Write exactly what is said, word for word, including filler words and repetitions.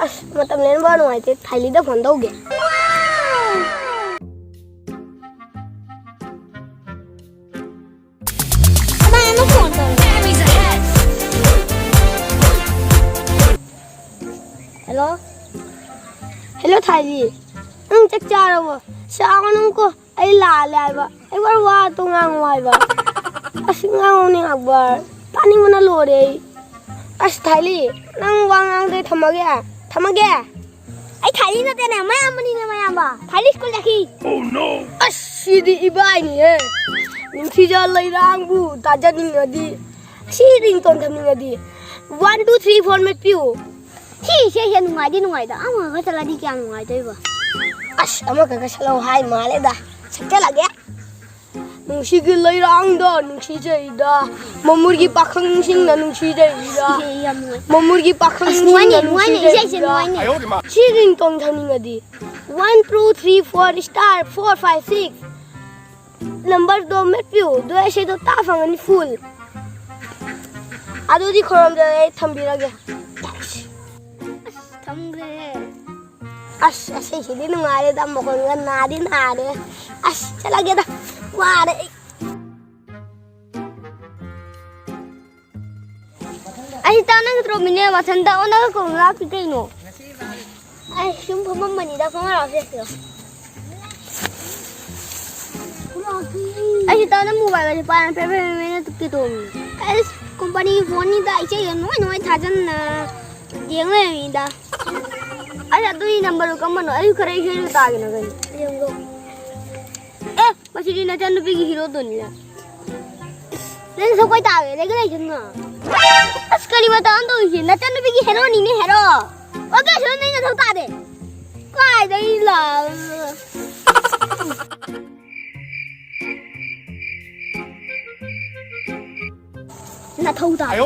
ꯑꯁ, ꯃꯇꯝ ꯂꯦꯟꯕ ꯅꯨꯡꯉꯥꯏꯇꯦ, ꯊꯥꯏꯂꯤꯗ ꯐꯣꯟ ꯇꯧꯒꯦ꯫ ꯀꯅꯥꯅꯣ ꯐꯣꯟ ꯇꯧꯔꯤꯁꯦ? ꯍꯦꯜꯂꯣ꯫ ꯍꯦꯜꯂꯣ, ꯊꯥꯏꯂꯤ꯫ ꯅꯪ ꯆꯥꯛ ꯆꯥꯔꯕꯣ? ꯁꯥꯎꯒꯅꯨꯀꯣ꯫ ꯑꯩ ꯂꯥꯜꯂꯦ ꯍꯥꯏꯕ꯫ ꯑꯩ ꯋꯥꯔ ꯋꯥꯗꯣ ꯉꯥꯡꯉꯣ ꯍꯥꯏꯕ꯫ ꯑꯁ, ꯉꯥꯡꯉꯣꯅꯦ, ꯑꯛꯕꯔ꯫ ꯇꯥꯅꯤꯡꯕꯅ ꯂꯣꯏꯔꯦ ꯑꯩ꯫ ꯑꯁ, ꯊꯥꯏꯂꯤ, ꯅꯪ ꯋꯥ ꯉꯥꯡꯗꯦ, ꯊꯝꯃꯒꯦ꯫ ꯊꯝꯃꯒꯦ꯫ ꯑꯩ ꯊꯥꯏꯂꯤ ꯅꯠꯇꯦꯅꯦ, ꯃꯌꯥꯝꯕꯅꯤꯅꯦ, ꯃꯌꯥꯝꯕ꯫ ꯊꯥꯏꯂꯤ ꯁ꯭ꯀꯨꯜ ꯆꯠꯈꯤ꯫ ꯑꯁ, ꯁꯤꯗꯤ ꯏꯕꯥꯏꯅꯤꯍꯦ꯫ ꯅꯨꯡꯁꯤꯖ ꯂꯩꯔꯥꯡꯕꯨ ꯇꯥꯖꯅꯤꯡꯉꯗꯤ, ꯁꯤ ringtone ꯊꯝꯅꯤꯡꯉꯗꯤ, one two three four ꯃꯦꯠꯄꯤꯌꯨ꯫ ꯁꯤ ꯏꯁꯩꯁꯦ ꯅꯨꯡꯉꯥꯏꯗꯤ ꯅꯨꯡꯉꯥꯏꯗ, ꯑꯃꯈꯛ ꯆꯠꯂꯗꯤ ꯀꯌꯥꯝ ꯅꯨꯡꯉꯥꯏꯗꯣꯏꯕ? ꯑꯁ, ꯑꯃꯈꯛꯀ ꯁꯛꯂꯧ ꯍꯥꯏ ꯃꯥꯜꯂꯦꯗ꯫ ꯁꯛꯆꯜꯂꯒꯦ꯫ ꯅꯨꯡꯁꯤꯒꯤ ꯂꯩꯔꯥꯡꯗ ꯅꯨꯡꯁꯤꯖꯩꯗ, ꯃꯃꯨꯔꯒꯤ ꯄꯥꯈꯪꯁꯤꯡꯅ ꯅꯨꯡꯁꯤꯖꯩꯗ, ꯁꯤꯁꯦ ꯌꯥꯝ ꯅꯨꯡꯉꯥꯏ꯫ ꯃꯃꯨꯔꯒꯤ ꯑꯁ, ꯄꯥꯈꯪꯁꯤꯡꯅ ꯅꯨꯡꯉꯥꯏꯅꯦ, ꯅꯨꯡꯉꯥꯏꯅꯦ, ꯏꯁꯩꯁꯦ ꯅꯨꯡꯉꯥꯏꯅꯦ꯫ ꯁꯤ ringtone ꯊꯝꯅꯤꯡꯉꯗꯤ, one two three four star four five six numberꯗꯣ ꯃꯦꯠꯄꯤꯌꯨ, ꯑꯗꯨ ꯏꯁꯩꯗꯣ ꯇꯥ ꯐꯪꯒꯅꯤ full꯫ ꯑꯗꯨꯗꯤ ꯈꯨꯔꯨꯝꯖꯔꯦ, ꯑꯩ ꯊꯝꯕꯤꯔꯒꯦ꯫ ꯑꯁ, ꯊꯝꯈ꯭ꯔꯦ꯫ ꯑꯁ, ꯑꯁꯤꯁꯤꯗꯤ ꯅꯨꯡꯉꯥꯏꯔꯦꯗ, ꯃꯈꯣꯟꯒ ꯅꯥꯗꯤ ꯅꯥꯔꯦ꯫ ꯑꯁ, ꯆꯠꯂꯒꯦꯗ, ꯋꯥꯔꯦ ꯑꯩ꯫ ꯑꯩ ꯇꯥꯟꯅꯒꯗ꯭ꯔꯣ ꯃꯤꯅꯦ? ꯃꯊꯟꯇ ꯑꯣꯟꯅꯒ ꯀꯧꯅ ꯂꯥꯛꯇꯦ ꯀꯩꯅꯣ? ꯑꯩ ꯁꯨꯝ ꯐꯝꯃꯝꯕꯅꯤꯗ, ꯐꯝꯃ ꯂꯥꯛꯑꯣꯁꯦ ꯁꯤꯗ꯫ ꯑꯩꯁꯨ ꯇꯥꯟꯅ mobile ꯒꯁꯦ ꯄꯥꯏꯔ ꯄꯦ ꯄꯦ ꯄꯦ ꯄꯦ ꯇꯨꯞꯀꯦ ꯇꯧꯔꯝꯃꯤ꯫ ꯑꯁ, company ꯒꯤ phone ꯅꯤꯗ, ꯏꯆꯦꯒ ꯅꯨꯡꯉꯥꯏ ꯅꯨꯡꯉꯥꯏ ꯊꯥꯖꯟꯅ ꯌꯦꯡ ꯂꯩꯔꯝꯃꯤꯗ꯫ ꯑꯁ, ꯑꯗꯨꯒꯤ number ꯗꯣ ꯀꯔꯝꯕꯅꯣ? ꯑꯩꯁꯨ ꯈꯔ ꯏꯁꯩꯗꯣ ꯇꯥꯒꯦꯅ ꯀꯩꯅꯣ꯫ ꯌꯦꯡꯉꯣ꯫ ꯑꯦ, ꯃꯁꯤꯗꯤ ꯅꯆꯟꯅꯨꯄꯤꯒꯤ hero ꯗꯨꯅꯤꯅꯦ꯫ ꯅꯪ ꯁꯛꯄꯩ ꯇꯥꯒꯦ, ꯂꯩꯒ ꯂꯩꯁꯟꯅ꯫ ꯑꯁ, ꯀꯔꯤ ꯃꯇꯧ ꯑꯃ ꯇꯧꯔꯤꯁꯦ? ꯅꯆꯟꯅꯨꯄꯤꯒꯤ hero ꯅꯤꯅꯦ, hero꯫ Okay, ꯁꯤꯗ ꯅꯪ ꯅꯊꯧ ꯇꯥꯗꯦ꯫ ꯀꯥꯏꯗꯒꯤ ꯂꯥꯛ-, ꯅꯊꯧ ꯇꯥꯗꯦ꯫